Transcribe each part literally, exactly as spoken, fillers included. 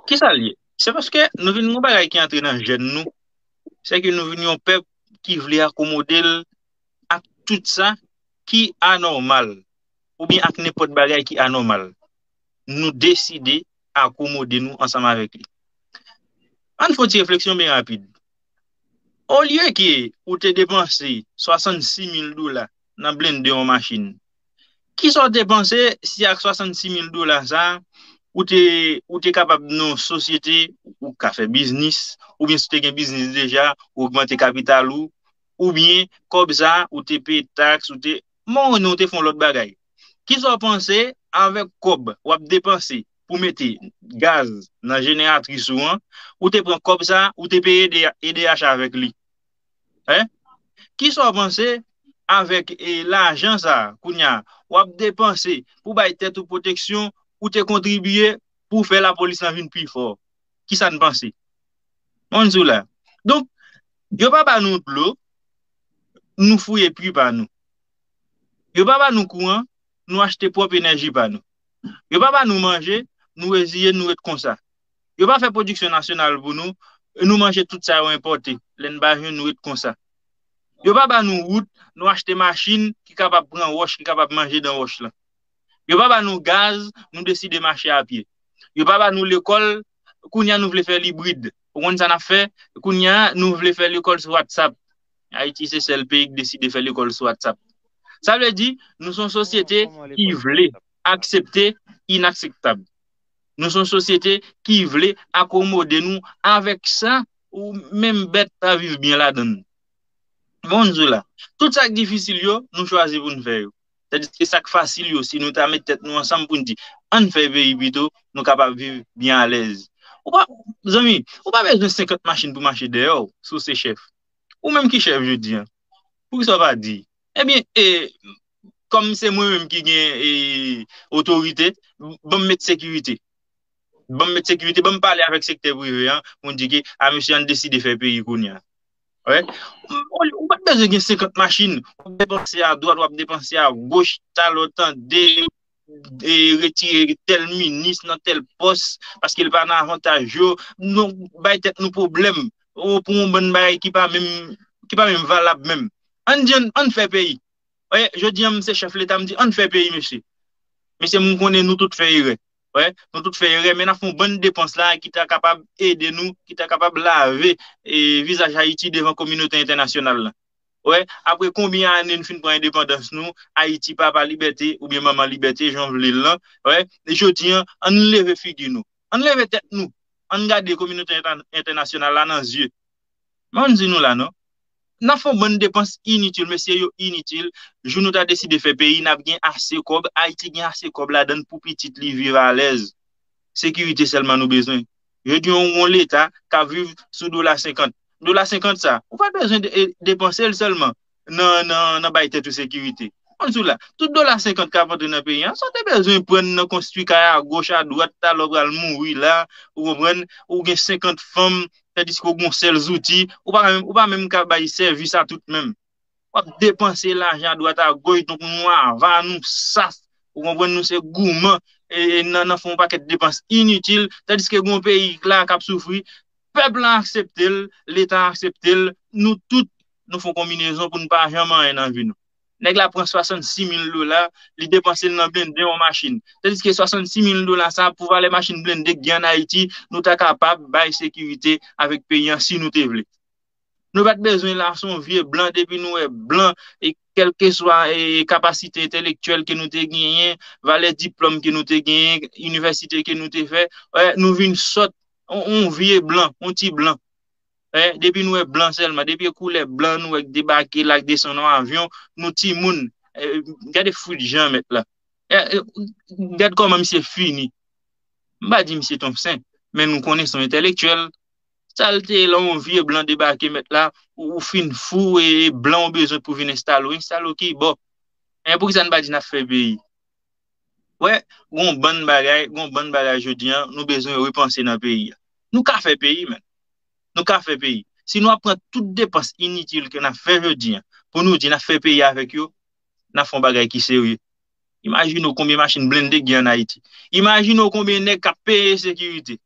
Kisa l ye? Se paske nou vin yon bagay ki antre nan jèn nou. Se ke nou vin yon pèp ki vle akomode l ak tout sa ki anòmal, oubyen ak nenpòt bagay ki anòmal. Nou deside akomode nou ansanm avèk li. Ann fè yon ti refleksyon byen rapid. Olye ke ou te depanse swasannsis mil dola nan blende yon machin, kisa w te panse si ak swasannsis mil dola sa, ou te, ou te kapab nan yon sosyete, ou ka fè biznis, oubyen si w te gen biznis deja, ou ogmante kapital ou, oubyen kòb sa, ou te peye taks, ou te, mwen ou te fè yon lòt bagay. Kisa w panse avèk kòb w ap depanse pou mete gaz nan jeneratris ou an, ou te pran kòb sa, ou te peye E D H avèk li? Hein? Kisa w panse avèk e, lajan sa, kounye a, w ap depanse pou bay tèt ou pwoteksyon, ou te kontribye pou fè lapolis lan vin pi fò? Kisa n panse? Mwen di w la. Donk, yo pa ba nou dlo, nou fouye pwi pa nou. Yo pa ba nou kouran, nou achte pwòp enèji pa nou. Yo pa ba nou manje, nou reziye n, nou ret konsa. Yo pa fè pwodiksyon nasyonal pou nou, nou manje tout sa yo enpòte. Lè n pa jwenn, nou ret konsa. Yo pa ba nou wout, nou achte machin ki kapab pran wòch, ki kapab manje dan wòch lan. Yo pa ba nou gaz, nou deside mache a pye. Yo pa ba nou lekòl, kounye a nou vle fè l ibrid. Ou konn sa n ap fè? Kounye a nou vle fè lekòl sou WhatsApp. Ayiti se sèl peyi ki deside fè lekòl sou WhatsApp. Sa vle di, nou se yon sosyete ki vle aksepte inakseptab. Nou se yon sosyete ki vle akomode nou avèk sa ou menm bèt pa viv byen ladan l. Bon, m di w la, tout sa k difisil yo, nou chwazi pou n fè yo. Tandiske sa k fasil yo, si nou ta met tèt nou ansanm pou n di, ann fè peyi pito, nou kapab viv byen alèz. Ou pa, zanmi, ou pa bezwen senkant machin pou mache dèyè w, si w se chèf. Ou menm ki chèf jodi a, poukisa w pa di, ebyen, e, kòm se mwen menm ki gen e, otorite, ban m met sekirite. Ban m met sekirite, ban m pale avèk sektè prive an, pou n di ke, a mesye, ann deside fè peyi kounye a. Wè. Ou, ou pa t bezwen gen senkant machin, w ap depanse a dwat, w ap depanse a goch, talè w tande, e, retire tèl minis nan tèl pòs, paske l pa nan avantaj yo. Nou bay tèt nou pwoblèm, o, pou yon bann bagay ki pa menm, ki pa menm valab menm. Ann di, ann, ann fè peyi. Wè, jodi a, m se chèf leta, m di, ann fè peyi, mesye. Mesye, m konnen nou tout fè erè. Wè, nou tout fè erè, men n ap fè yon bann depans la ki ta kapab ede nou, ki ta kapab lave e, vizaj Ayiti devan kominote entènasyonal la. Wè, apre konbyen ane n fin pran endepandans nou, Ayiti papa libète oubyen manman libète, jan w vle l lan, wè, jodi a, ann leve figi nou, ann leve tèt nou, ann gade kominote entè-, entènasyonal la nan zye. Men ann di nou la non. N ap fè yon bann depans initil, mesye, yo initil. Jou nou ta deside fè peyi, n ap gen ase kòb, Ayiti gen ase kòb ladan l pou pitit li viv alèz. Sekirite sèlman nou bezwen. Jodi a, yon leta k ap viv sou dola senkant. Dola senkant sa, ou pa bezwen de, e, depanse l sèlman nan, nan, nan bay tèt ou sekirite. Ann di w la, tout dola senkant k ap antre nan peyi a, sa w te bezwen pran nan konstwi kay agoch, adwat, talè w pral mouri la, ou konprann, ou gen senkant fanm, tandiske w gen yon sèl zouti, ou pa menm, ou pa menm ka bay sèvis a tout menm. W ap depanse lajan adwat agoch, donk nou ava, nou saf, ou konprann, nou se gouman, e, e nan, nan fè yon pakèt depans initil, tandiske gen yon peyi la k ap soufri, pèp la aksepte l, leta aksepte l, nou tout, nou fè yon konbinezon pou n pa janm anyen nan vi nou. Nèg la pran swasannsis mil dola, li depanse l nan blende yon machin. Tandiske swasannsis mil dola sa, pou valè machin blende k gen ann Ayiti, nou ta kapab bay sekirite avèk peyi an si nou te vle. Nou pa t bezwen la, se yon vye blan, depi nou wè blan, e kèlkeswa, e, kapasite entèlektyèl ke nou te genyen, valè diplòm ke nou te genyen, inivèsite ke nou te fè, wè, nou vin sòt, on, on vye blan, on ti blan. Wè, depi nou wè blan sèlman, depi e koulè blan nou wè k debake la, k desann nan avyon, nou timoun, e, gade fwit jan mèt la. E, e, gad kòman misye fini. M pa di misye t on sen, men nou konnen se yon entèlektyèl. Sa l te ye lè yon vye blan debake mèt la, ou, ou fin fou e, e blan ou bezwen pou vin enstale w, enstale w ki bò? E poukisa n pa di n ap fè peyi? Wè, gon bann bagay, gon bann bagay jodi a, nou bezwen repanse nan peyi a. Nou ka fè peyi, men. Nou ka fè peyi. Si nou ap pran tout depans initil ke n ap fè jodi a, pou nou di n ap fè peyi avèk yo, n ap fè yon bagay ki serye. Imajine w konbyen machin blende k gen ann Ayiti. Imajine w konbyen nèg k ap peye sekirite.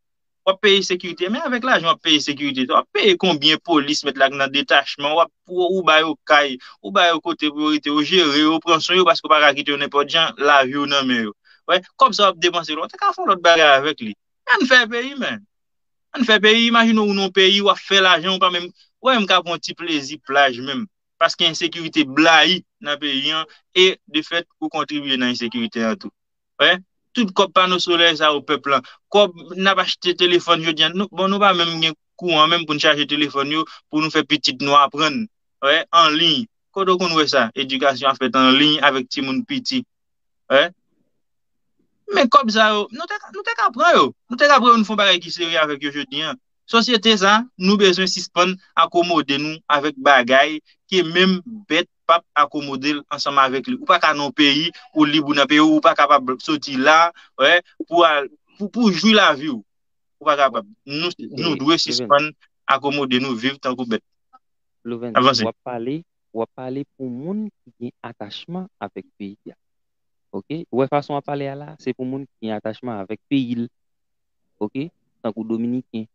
W ap peye sekirite, men avèk lajan w ap peye sekirite, w ap peye konbyen polis met la nan detachman, w ap, ou, ou ba yo kay, ou ba yo kote pou yo rete, ou jere yo, ou pran swen yo, paske w pa ka kite yo nenpòt jan, lavi w nan men yo. Wè, kòb sa w ap depanse la, w te ka fè yon lòt bagay avèk li. Ann fè peyi, men. Ann fè peyi, imajine w nan yon peyi, w ap fè lajan, ou pa menm, ou pa menm ka pran yon ti plezi plaj menm. Paske ensekirite blayi nan peyi an, e de fèt, ou kontribye nan ensekirite an tou. Wè, tout kòb pano solè sa yo pèp lan. Kòb n ap achte telefòn jodi an. Nou, bon, nou pa menm gen kouran menm pou n chaje telefòn yo, pou nou fè pitit nou aprann. Wè, an liy. Kote w konn wè sa? Edikasyon ap fèt an liy avèk timoun piti. Wè. Men kòb sa yo, nou te ka, nou te ka pran yo. Nou te ka pran yo, nou fè yon bagay ki serye avèk yo jodi an. Sosyete sa, nou bezwen sispann akomode nou avèk bagay ke menm bèt p ap akomode l ansanm avèk li. Ou pa ka nan yon peyi, ou lib, ou nan peyi w, ou pa kapab soti la, wè, pou al, pou, pou jwi lavi w. Ou pa kapab. Nou, nou dwe sispann akomode nou, viv tankou bèt. Avanse. W ap pale, w ap pale pou moun ki gen atachman avèk peyi a. Oke? Ou wè fason w ap pale a la, se pou moun ki gen atachman avèk peyi l. Oke? Tankou Dominiken,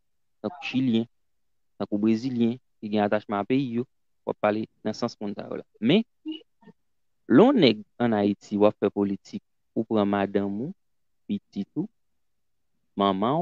tankou Chilyen, tankou Brezilyen, ki gen atachman a peyi yo, w ap pale nan sans moun sa yo la. Men, lè yon nèg ann Ayiti, w ap fè politik, ou pran madanm ou, pitit ou, manman w,